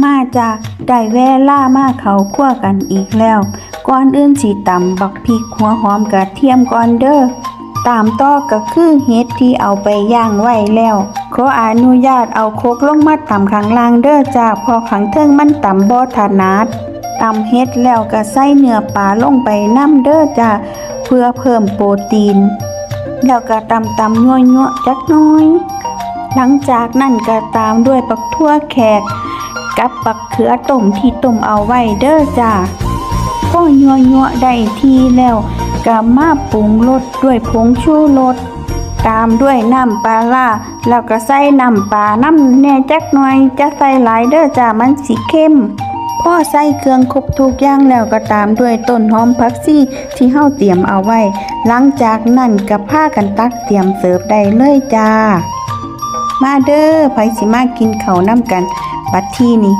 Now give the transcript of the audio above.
ມາຈ້າ ໄດ້ເວລາມາເຂົ້າຄົວກັນອີກແລ້ວ. ກ່ອນອື່ນຊິຕຳບັກພິກ ຫົວຫອມ ກະທຽມກ່ອນເດີ້. ຕາມຕໍ່ກໍຄືເຫັດທີ່ເອົາໄປຢ່າງໄວ້ແລ້ວ. ຂໍອະນຸຍາດເອົາຄົກລົງມາຕຳຂ້າງລ່າງເດີ້ຈ້າ ເພາະຂ້າງເທິງມັນຕຳບໍ່ຖະໜັດ. ຕຳເຫັດແລ້ວກໍໃສ່ເນື້ອປາລົງໄປນຳເດີ້ຈ້າ ເພື່ອເພີ່ມໂປຣຕີນ. ແລ້ວກໍຕຳໆ ຍົວໆ ຈັກໜ້ອຍ. ຫຼັງຈາກນັ້ນກໍຕາມດ້ວຍບັກຖົ່ວແຂກ ກັບບັກເຂືອຕົ້ມທີ່ຕົ້ມເອົາໄວ້ເດີ້ຈ້າ. ພໍຍົວໆ ໄດ້ທີ່ແລ້ວ ກໍມາປຸງລົດດ້ວຍຜົງຊູລົດ ຕາມດ້ວຍນ້ຳປາຮ້າ ແລ້ວກໍໃສ່ນ້ຳປານຳແດ່ຈັກໜ້ອຍ ຢ່າໃສ່ຫຼາຍເດີ້ຈ້າ ມັນຊິເຄັມ. ພໍໃສ່ເຄື່ອງຄົບທຸກຢ່າງແລ້ວ ກໍຕາມດ້ວຍຕົ້ນຫອມຜັກຊີທີ່ເຮົາຕຽມເອົາໄວ້. ຫຼັງຈາກນັ້ນກໍພາກັນຕັກຕຽມເສີບໄດ້ເລີຍຈ້າ. ມາເດີ້ ໃຜຊິມາກິນເຂົ້ານຳກັນ. ບັດທີນີ້